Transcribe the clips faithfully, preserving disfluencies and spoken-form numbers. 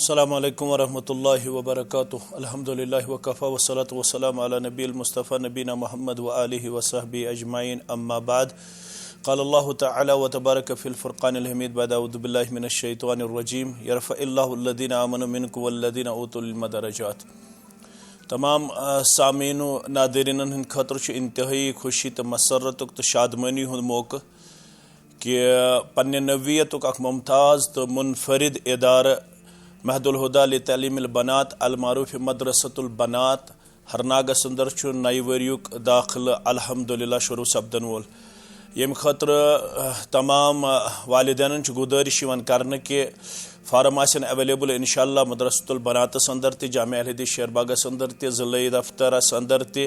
السلام عليكم ورحمة الله وبركاته. الحمد لله وكفى والصلاة والسلام على نبي المصطفى نبينا محمد وآله وصحبه أجمعين. أما بعد. قال الله تعالى وتبارك في الفرقان الحميد بعد أعوذ بالله من الشيطان الرجيم: يرفع الله الذين آمنوا منكم والذين أوتوا العلم درجات. تمام آ، سامعین و ناظرینن ہند خاطر چھ انتہائی خوشی تہ مسرتک تہ شادمانی ہند موقع کہ پنہ نوعیتک اکھ ممتاز تہ منفرد ادارہ محد الہدی لتعلیم البنات المعروف مدرسۃ البنات ہرناگس اندر چھ نئی وریک داخلہ الحمدللہ شروع سپدن وول، یم خاطر آ، تمام آ، والدینن چھ گزارش یوان کرنہ کہ فارم آسن اویلیبل انشاءاللہ مدرسۃ البناتس اندر تہ جامع اہل حدیث شیر باغس اندر تہ ضلعی دفترس اندر تہ،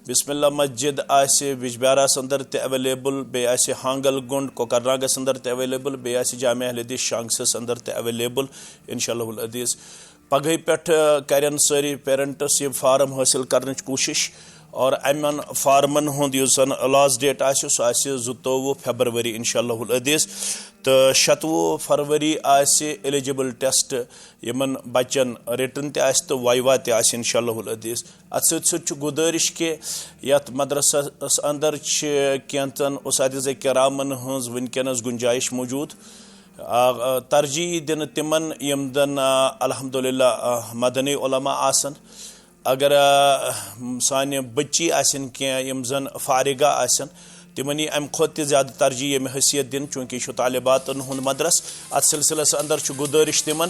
بسم اللہ مسجد آسہ بجبیارس اندر تہ اویلیبل، بیٚیہِ آسہِ ہانگل گنڈ کوکرناگس اندر تہ اویلیبل، بیٚیہِ آسہِ جامع اہل حدیث شانگسس اندر تہ اویلیبل انشاءاللہ العزیز۔ پگہٕے پٮ۪ٹھ کرن سٲری پیرنٹس یہِ فارم حٲصِل کرنٕچ کوٗشش، اور امن فارمن ہُنٛد یُس زن لاسٹ ڈیٹ آسہِ سُہ آسہِ زٕتووُہ فیبرؤری انشاءاللہ العزیز، تہٕ شتوُہ فروری آسہِ ایلیجیبل ٹیسٹ یِمن بچن، رٹن تہِ آسہِ تہٕ وایوا تہِ آسہِ انشاءاللہ العزیز۔ اتھ سۭتۍ سۭتۍ چھُ گُزٲرِش کہِ یتھ مدرسس اندر چھِ کینٛژن اساتذہ کرامن ہٕنٛز وٕنکیٚنس گُنجٲیِش موجود۔ آ، آ، ترجیح دِنہٕ تِمن یِم زن، آ، الحمدللہ، آ، مدنی علماء آسن۔ اگر، آ، سانہِ بچی آسن کینٛہہ یِم زن فارغہ آسن، تِمن یی امہِ کھۄتہٕ تہِ زیادٕ ترجیح ییٚمہِ حیثیت دِنہٕ، چوٗنٛکہِ یہِ چھُ طالباتن ہُنٛد مدرس۔ اتھ سلسلس اندر چھُ گُزٲرِش تِمن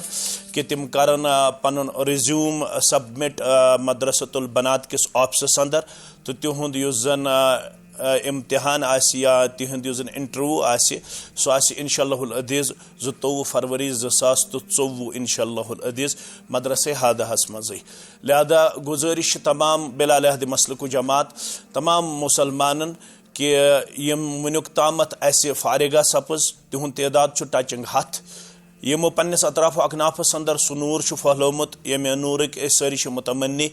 کہِ تِم کرن، آ، پنُن ریزیوم سبمٹ، آ، مدرسۃ البنات کِس آفسس اندر، تہٕ تِہُنٛد یُس زن، آ، آ، امتحان آسہِ یا تِہُنٛد یُس زن انٹرویو آسہِ، سُہ آسہِ انشاءاللہ العزیز زٕتووُہ فروری زٕ ساس تہٕ ژوٚوُہ انشاءاللہ العزیز مدرسے ہادہس منٛزٕے۔ لہذا گُزٲرِش چھِ تمام بلا لحاظ مسلک و جماعت، تمام مسلمانن کہ یِم وٕنیُک تامتھ اسہِ فارغہ سپٕز، تِہُنٛد تعداد چھُ ٹچنگ ہتھ۔ یِمو پننِس اطراف و اکنافس اندر سُہ نوٗر چھُ پھٔہلومُت، ییٚمہِ نوٗرٕکۍ أسۍ سٲری چھِ متمنی۔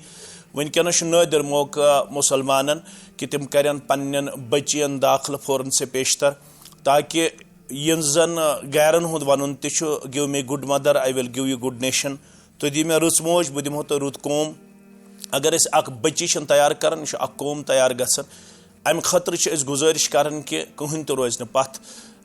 وٕنکیٚنس چھُ نٲدِر موقع مسلمانن کہ تِم کرن پننٮ۪ن بچین داخلہٕ فوراً سے پیشتر، تاکہ یِم زن غیرن ہُنٛد ونُن تہِ چھُ، "Give me good mother, I will give you good nation"، تُہۍ دِیِو مےٚ رٕژ موج، بہٕ دِمہو تۄہہِ رُت قوم۔ اگر أسۍ اکھ بچی چھِنہٕ تیار کران، یہِ چھُ اکھ قوم تیار گژھان۔ امہِ خٲطرٕ چھِ أسۍ گُزٲرِش کران کہ کٕہٕنۍ تہِ روزِ نہٕ پتھ۔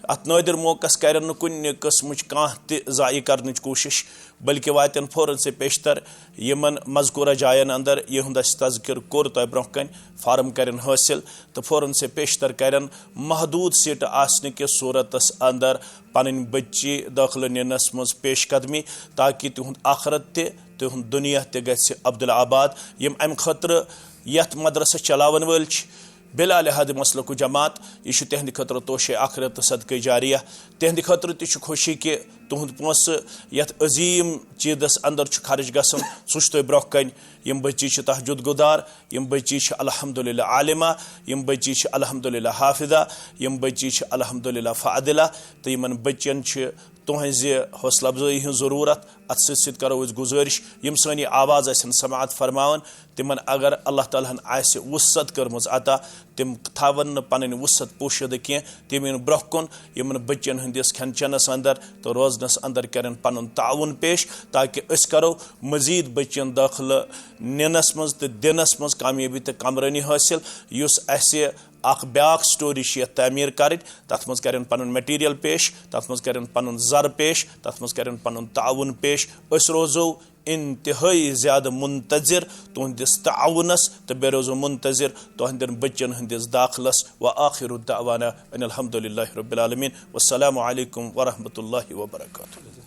اتھ نٲدِر موقعس کرن نہٕ کُنہِ قٕسمٕچ کانٛہہ تہِ ضایع کرنٕچ کوٗشش، بلکہ واتن فوراً سے پیشتر یِمن مذکورہ جاین اندر، یِہُنٛد اسہِ تذکر کوٚر تۄہہِ برونٛہہ کنہِ، فارم کرن حٲصِل تہٕ فوراً سے پیشتر کرن محدود سیٹہٕ آسنہٕ کِس صورتس اندر پنٕنۍ بچی دٲخلہٕ نِنس منٛز پیش قدمی، تاکہ تِہُنٛد آخرت تہِ، تِہُنٛد دُنیا تہِ گژھِ عبدالآباد۔ یِم امہِ خٲطرٕ یتھ مدرسس چلاون وٲلۍ چھِ، بلا لحاظ مسلک و جماعت، یہِ چھُ تِہنٛدِ خٲطرٕ توشے آخرت تہٕ صدقے جاریہ۔ تِہنٛدِ خٲطرٕ تہِ چھُ خوشی کہِ تُہُنٛد پونٛسہٕ یتھ عظیٖم چیٖزس اندر چھُ خرٕچ گژھان، سُہ چھُ تۄہہِ برونٛہہ کنہِ۔ یِم بچی چھِ تہجد گُزار، یِم بچی چھِ الحمدللہ عالمہ، یِم بچی چھِ الحمدللہ حافظہ، یِم بچی چھِ الحمدللہ فاضلہ، تہٕ یِمن بچین چھِ تُہنٛزِ حوصلہ افزٲیی ہٕنٛز ضروٗرت۔ اتھ سۭتۍ سۭتۍ کرو أسۍ گُزٲرِش، یِم سٲنۍ یہِ آواز آسن سماعت فرماوان، تِمن اگر اللہ تعالیٰ ہن آسہِ وُسعت کٔرمٕژ عطا، تِم تھاون نہٕ پنٕنۍ وُسعت پوشیدٕ کینٛہہ، تِم یِن برونٛہہ کُن یِمن بچین ہٕنٛدِس کھٮ۪ن چٮ۪نس اندر تہٕ روزنس اندر کرن پنُن تعاوُن پیش، تاکہ أسۍ کرو مزید بچین دٲخلہٕ نِنس منٛز تہٕ دِنس منٛز کامیٲبی تہٕ کامرٲنی حٲصِل، یُس اسہِ اکھ بیاکھ سٹوری چھِ یتھ تعمیٖر کرٕنۍ، تتھ منٛز کرن پنُن مٹیریل پیش، تتھ منٛز کرن پنُن زر پیش، تتھ منٛز کرن پنُن تعاوُن پیش۔ أسۍ روزو انتہٲئی زیادٕ منتظر تُہنٛدِس تعاونس تہٕ بیٚیہِ روزو منتظر تُہنٛدٮ۪ن بچن ہٕنٛدِس داخلس۔ وآخر دعوانا ان الحمد للہ رب العالمین۔ والسلام علیکم ورحمۃ اللہ وبرکاتہ۔